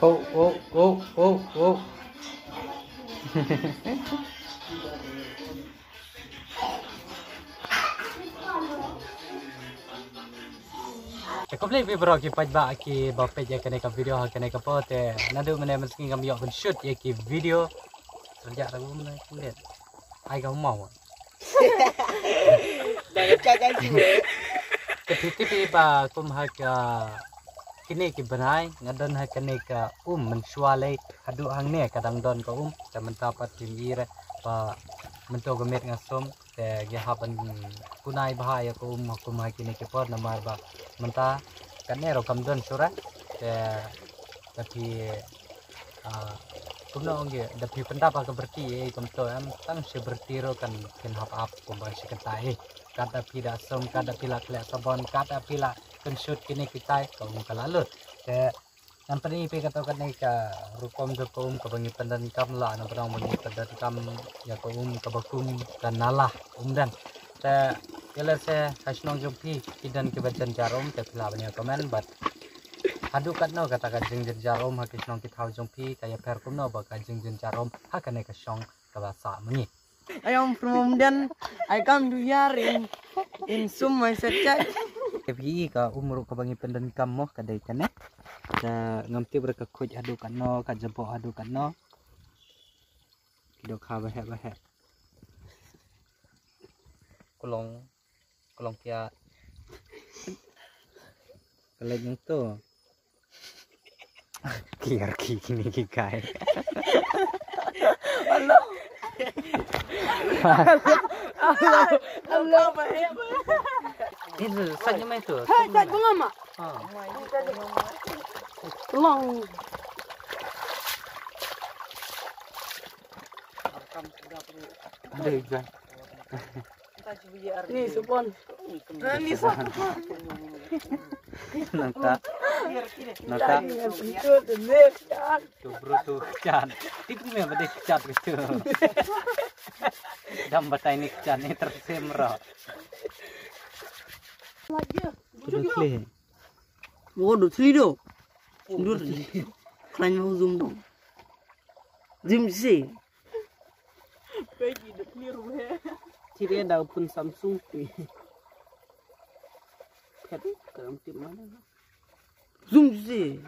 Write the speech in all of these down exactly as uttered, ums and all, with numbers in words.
Oh, oh, oh, oh, oh. Te khublei phi baroh ki paidbah kiba peit ïa kane ka video ha kane ka por. Te naduh mynne mynsngi ngam ïoh ban shoot ïa ki video. Terjah ragu mynne kulit. Ai ka mau. Dah lecah janji. Te phi tip hi ba kum ha ka kine ki bnai nga don ha kane ka um mynshuwa lei, haduh hangne ka dang don ka um. Te mynta pat phim i re ba mynta ka miet nga sum. Te ngi hap ban kunai bha ïa ka um ha kum ha kine ki por namar ba mynta kane ruh kam don shuh re. Te da phi, ah, kumno ong ki, da phi pyndap ha ka byrti, eh, kumto em, tang shi byrti ruh kan, kan hap ap kumba shi kynta, eh. Kat da phi da sum, kat da phi la khleh sabon, kat da phi la kynshoot kine kitai, ka um ka la lut. Te ngan pyni ïa phi kato kane ka rukom jong ka um kaba ngi pyndonkam, la na ba dang ba ngi pyndonkam ïa ka um kaba kum ka nala um den. Te ïa lehse ha shnong jong phi ki don kiba jynjar um, te phi lah ban ïa comment, bad haduh katno kata ka jingjynjar um ha ki shnong ki thaw jong phi, ka ïapher kumno bad ka jingjynjar um ha kane ka shong kaba sah ma ngi. I am from Umden. I come to here in, in sum my set chat. Te phi i ka um ruh kaba ngi pyndonkam mo ka dei kane. Te ngam tip re ka khuid haduh katno, ka jaboh haduh katno. Ki dohkha ba heh ba heh. Kulong, kulong kiad. Ka leit nangto. Ki ar ki kine ki kai. Alo. Alo. Alo. Itu sait mai tu. Hai, sait bunga mak. Ha. Long. Aduh, Iban. Ni supon. Ni supon. Nangta. Nangta. Tu bro tu kechat. Tip ni memang dia kechat gitu. Dam batai ni kechat ni tersim ro. Tu dah clear. Wo do three do. Dur. Klan mau zoom dong. Zoom si. Peggy the clear way. Tire da pun Samsung pi. Pet karam tip mana. Zoom si.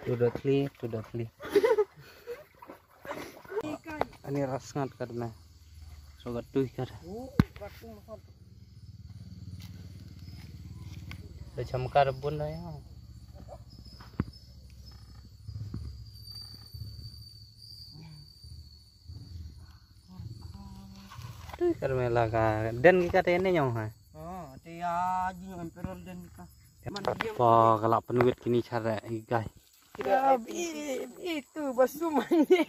Two dot three, two dot three. Ani rasngat kad me. So gat tui kad. Da cham kad bun da ya. Tui kad me la ka. Den ki kad ne nyong hai. Oh, te ya ji emperor den ka. Pa ka la pynwit kini char i gai. Ya, i, itu basum ni.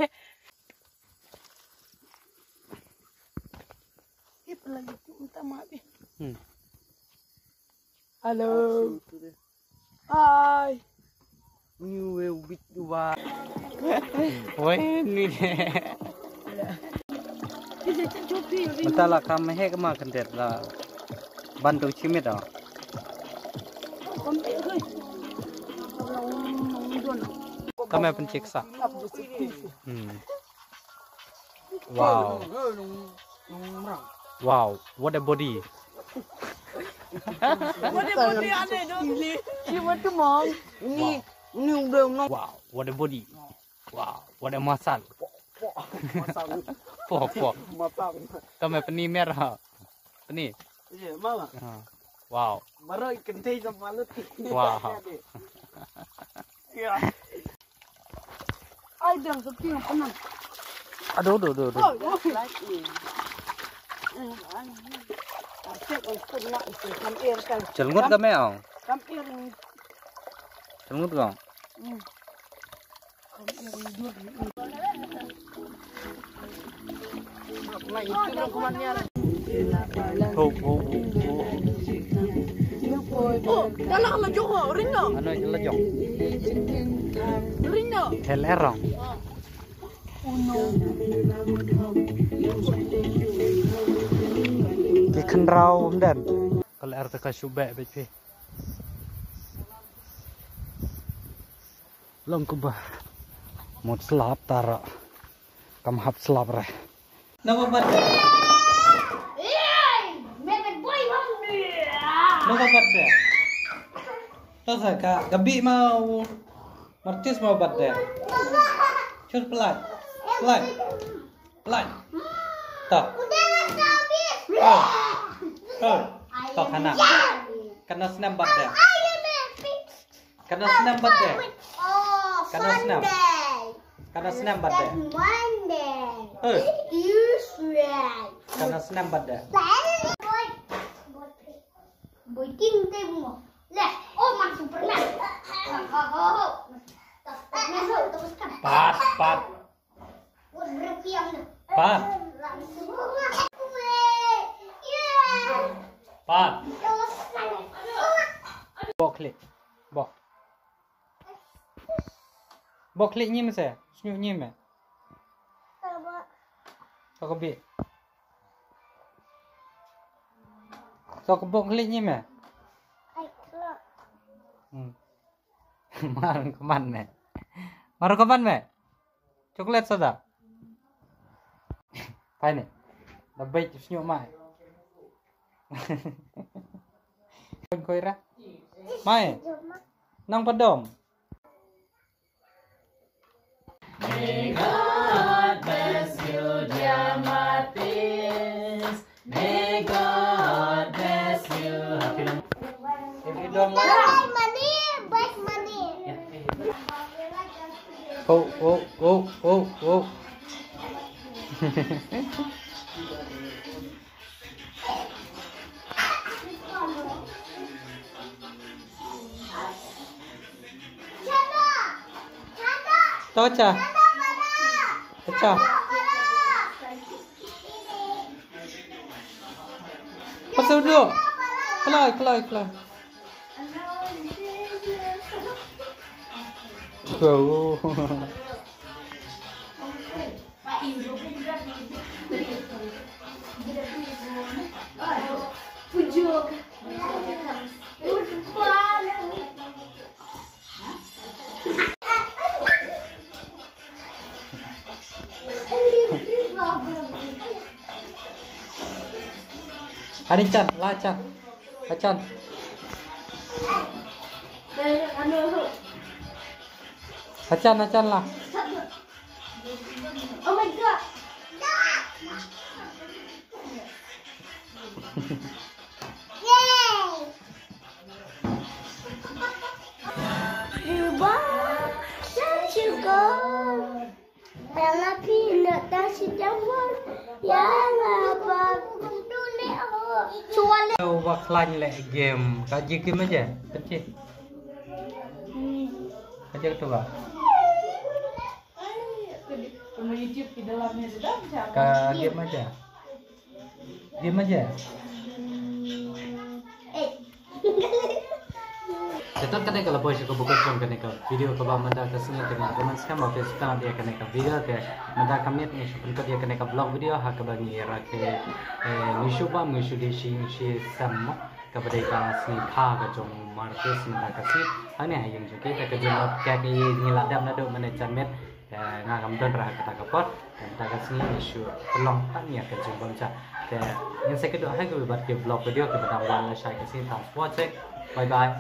Ip lagi tu minta maaf eh. Hmm. Halo. Hai. Ni we wit wa. Wei ni. Mynta la kam he kama kyndet la. Ban tu chimit ah. Kame pynchiksa. Hmm. Wow. Wow, what a body. What a body, ane dong ni. Ni matu mong. Ni, ni udah mong. Wow, what a body. Wow, what a muscle. Poh, poh. Kame peni mer ha. Peni. Iya, mama. Ha. Wow. Baru ikan teh sama malut. Wow. Iya. Ai dang sepi yang pernah. Aduh, aduh, aduh, aduh. Oh, oh. Like ni. Chelngut kame ong. Kam ir ni. Chelngut kong. Hmm. Ho, ho, ho, ho. Oh, dah lah, lah jong, ring dah. Ano, lah jong. Ring dah. Tel erong. Ki khynraw Umden. Kal er ta ka shu beh beh phi. Long kuba mut slap tara kam hap slap re. Naba bat de. Naba bat de. Tasa ka gabi mau martis mau bat de. Chur pelai. Pelai. Pelai. To. Oh. Oh. To kana. Kana snem bat de. Kana snem bat de. Kana snem. Kana snem bat de. Monday. Eh. Tuesday. Kana snem bat de. Boy, boy, boy, ting temo. Leh, oh, masuk pernah. Oh, oh, oh. Terus, terus, terus, terus. Pat, pat. Pat. Pat. Bok klik. Bok. Bok klik nyim se. Snyuk nyim eh. To ka bi. To ka bok klik nyim eh. Hmm. Mar ka man me. Mar ka man me. Chocolate sada. Pai ne. Da bai snyuk mai. Kon koi ra. Mai. Nang padom. May God bless you, dear Martis. May God bless you. Happy long. If you don't like money, buy money. Oh, oh, oh, oh, oh. To cha. To cha. Pasal dulu. Kelai, kelai, kelai. Go. Hari chan, la chan. Achan. Achan, achan la. Oh my God. Yay. Riba, such a good. Dalam pinot dan sejawat. Ya ngapa? Cuba le. Uba khlaiñ le game. Ka ji game aja. Kecil. Aja tu ba. Ka game aja. Game aja. Te tang kane ka la poi sha kaba kut jong kane ka video kaba mynta ka sngi, te nga kyrmen skhem ba phi sngewtynnat ïa kane ka video. Te mynta ka miet ngi shu pynkut ïa kane ka vlog video ha kaba ngi ïarap te, eh, ngi shu bam, ngi shu die shi, shi sem mo. Kaba dei ka sngi kha ka jong Martis mynta ka sngi. Hangne ha ïing jong ki, te ka jingmut ka ngi la dep naduh mynne janmiet. Te nga ngam don ruh ha kata ka por. Te mynta ka sngi ngi shu pynlong tang ïa ka jingbam ja. Te ngin sa ïakynduh ha kawei pat ka vlog video kaba dang wan lashai ka sngi. Thanks for watching. Bye bye.